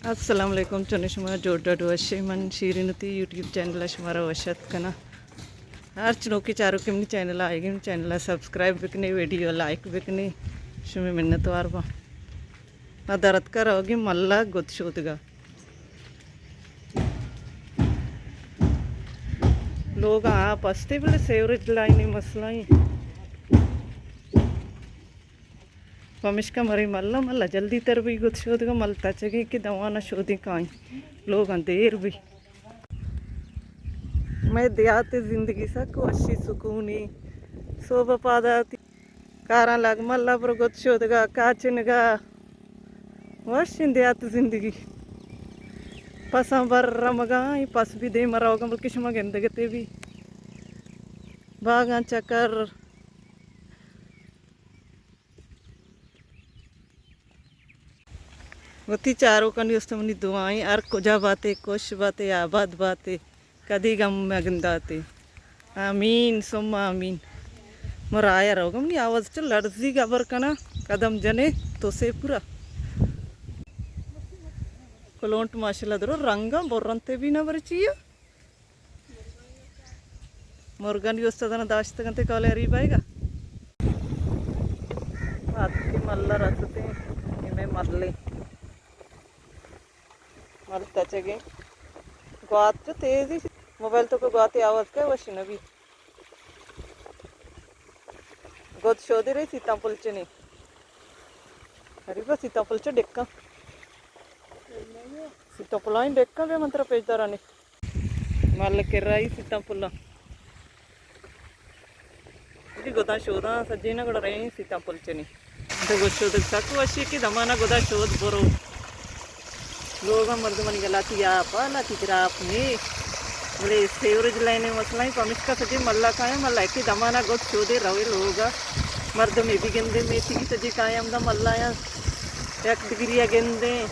السلام علیکم، چون شما؟ جوڑ ڈاڈ وشے؟ من شیرین وتی یوٹیوب چینل ءَ شمارا وش اتک کناں۔ ہرچ نوکیں چاروکے منی چینل ءَ آئیگی، منی چینل ءَ سبسکرائب بکنے، ویڈیو لائک بکنے، شمے منتوار باں۔ ما درتکا روگی ملا گد شودگا۔ لوگ آپ استے بلے سیوریج لائن مسئلہ ایں۔ پمشکا مرے ملا، ملا جلدی تر بی گد شودگا، مل تچگیں کہ دوانا شودیں کائیں۔ لوگاں دیر بی۔ مئے دیہات ءِ زندگی سک وشی سکونی۔ صبح پادا وتی کاراں لگ ملا برو گد شودگا، کاچنگا۔ وشیں دیہات ءِ زندگی۔ پساں بر رمگاں، اے پس بی دیم ءَ روگاں، بلکہ شما گندگتے بی۔ باغاں چکر۔ وتی چاروکانی است منی دعائیں، ہر کجا باتے، خوش باتے، آباد باتے، کدی غم مگنداتے۔ آمین ثم آمین۔ من راہ ءَ روگا، منی آواز چو لرزی، گبر کنا، قدم جنے تو سے پورا۔ کلونٹ ماشاءاللہ درو رنگا برنتے بی نہ برچی۔ مرگانی استاداں داشتگ انت کالے اریب آئیگا۔ آتکی ملا رستیں، ہمے ملے۔ مل تچگیں۔ گوات چو تیزی، موبائل تو کو گواتے آواز کا وشی نبی۔ گد شودی رہی سیتاں پلچنی۔ اریبا سیتاں پلچ ڈکاں۔ سیتاں پلائیں ڈکاں بے من ترا پیش دارانی۔ مال کرا ای سیتاں پلاں۔ جی گداں شوداں سجیناں گڑا رہیں سیتاں پلچنی۔ تو گد شودگ سک وشی کہ دمانا گدا شود برو۔ لوگا مردمانی گلاتی آپ، لاتی گراپ نے۔ بلے سیوریج لائن مسئلہ ایں، پمشکا سجے ملا کایاں، ملا کہ دمانا گد شودے روے لوگا۔ مردم اے بی گندے میتگی سجے کایاں ہمدا ملا یک ڈگری گندیں۔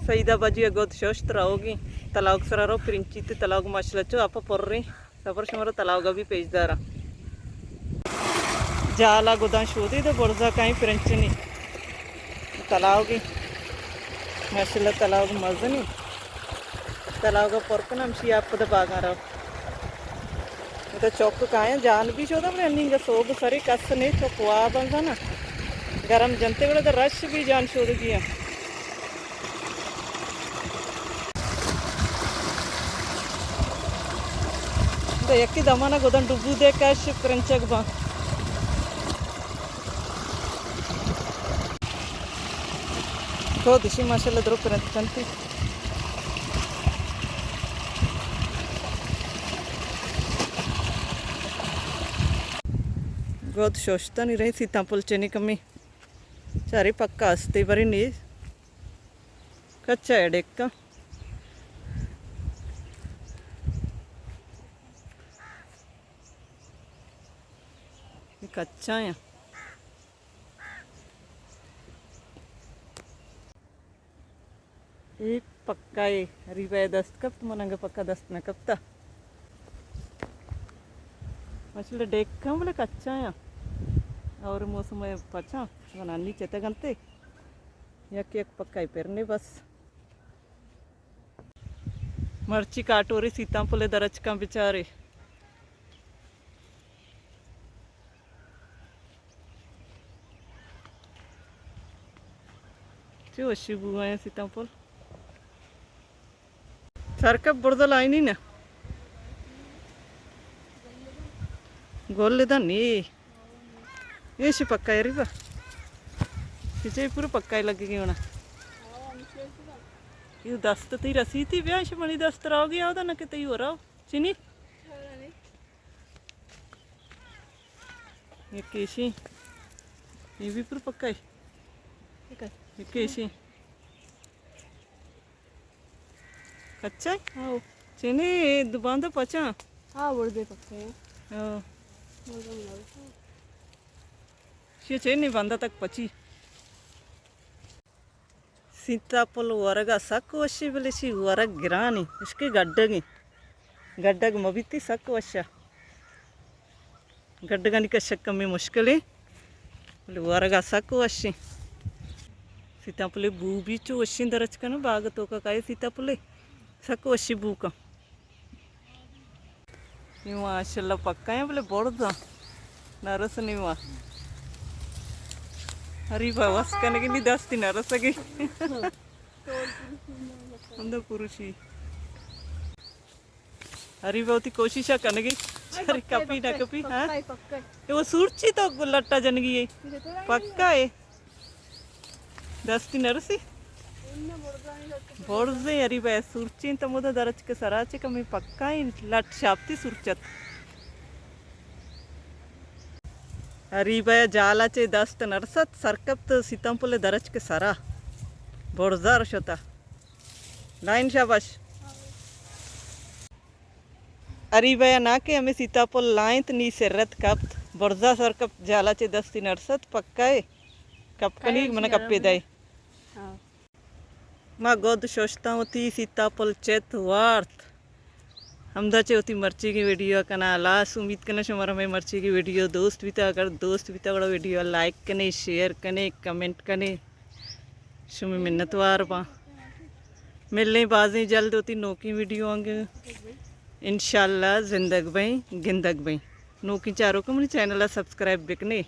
سیدہ بجی ءَ گد ششت روگی، تلاوگ سرا رو پرنچی تے تلاوگ ماشاءاللہ چو آپ پریں۔ سفر شمارا تلاوگا بھی پیش دارا۔ جالا گداں شودی دے برزا کائیں پرنچنی۔ تلاوگی۔ ماشاءاللہ تلاوگ مزنی۔ تلاوگا پر کنم شی آپ پدا باغاں رو۔ تو چوک کایاں جان بھی شودا، بلے انیگا سوب سرے کس نے چوک واب انزانا۔ گرم جنتے بلے تو رش بھی جان شودگی ہیں۔ تو یکی دمانا گدن ڈبو دے کش پرنچک باں۔ تو دشی ماشاءاللہ درو پرنت کنتی۔ گد شوشتنی رہی سیتاں پل چنی کمی۔ چاری پکا استے بری نی۔ کچا ہے ڈیکا۔ کچا ہے۔ اے پکا اے، ہریبا ء دست کپت، من انگہ پکا دست نہ کپتا۔ ماشاءاللہ ڈیکاں بلے کچا آں۔ اور موسم ء پچاں، من انی چتگ انت۔ یک یک پکا اے پرنے بس۔ مرچی کاٹوری سیتاں پلے درچکاں بچارے۔ چے وشی بوئیں سیتاں پل۔ سرکپ برزا لائنی نا۔ گل دا نی۔ ایشی پکا ہے ریبا۔ پیچھے پورا پکا ہے لگے گی ہونا۔ یہ دست تی رسیتی بیا، ایشی منی دست راو گیا ہوتا نہ کہ تی ہو راو۔ چینی؟ یک ایشی، یہ بھی پر پکا ہے۔ یک ایشی۔ کچا ہے؟ ہاں۔ چینے دو باندا پچا؟ ہاں، بڑدے پکا ہے۔ ہاں۔ شی چینے باندا تک پچی۔ سیتاپل ورگ ء سک وشی، بلے شی ورگ گرانی، اشکے گڈگیں۔ گڈگ مہ بیتی سک وش ء۔ گڈگانی کشگ کمے مشکل ایں، بلے ورگ ء سک وش ایں۔ سیتاپلے بو بھی چو وشیں درچک ءَ نہ، باغ ءِ توکا کائے سیتاپلے، سک وشی بو کن۔ نی ماشاءاللہ پکا ایں، بلے برزاں نہ رس نی ما۔ اری با وس کنگی نی، دستی نہ رسگی۔ ہمدا پروشی۔ اری با وتی کوشش ءَ کنگی۔ چاری کپی نہ کپی، ہاں؟ اے وہ سورچی تو لٹا جنگی اے۔ پکا اے۔ دستی نہ رسی؟ برزیں اری با سورچیں، تو مدا درچک ءِ سرا چہ کمیں پکا ایں، لٹ شاپتی سورچت۔ اری با جالا چہ دست نہ رست، سرکپت سیتاپل درچک ءِ سرا۔ برزا رشتا۔ لائن شاباش۔ اری با نا کہ ہمے سیتاپل لائنت نی سرت کپت، برزا سرکپت، جالا چہ دستی نہ رست، پکا اے۔ کپ کنی، من کپے دئے۔ ہاں۔ ما گد ششتاں، وتی سیتاپل چت وارت۔ ہمدا چہ وتی مرچیگیں ویڈیو ءَ کناں ہلاس۔ امید کناں شمارا مئے مرچیگیں ویڈیو دوست بیتا۔ اگر دوست بیتا گڑا ویڈیو ءَ لائک کنے، شیئر کنے، کمنٹ کنے۔ شمے منتوار باں۔ ملیں بازیں جلد وتی نوکیں ویڈیو آنگے۔ انشاءاللہ زندگ بئیں، گندگ بئیں۔ نوکیں چاروکاں منی چینل ءَ سبسکرائب بکنے۔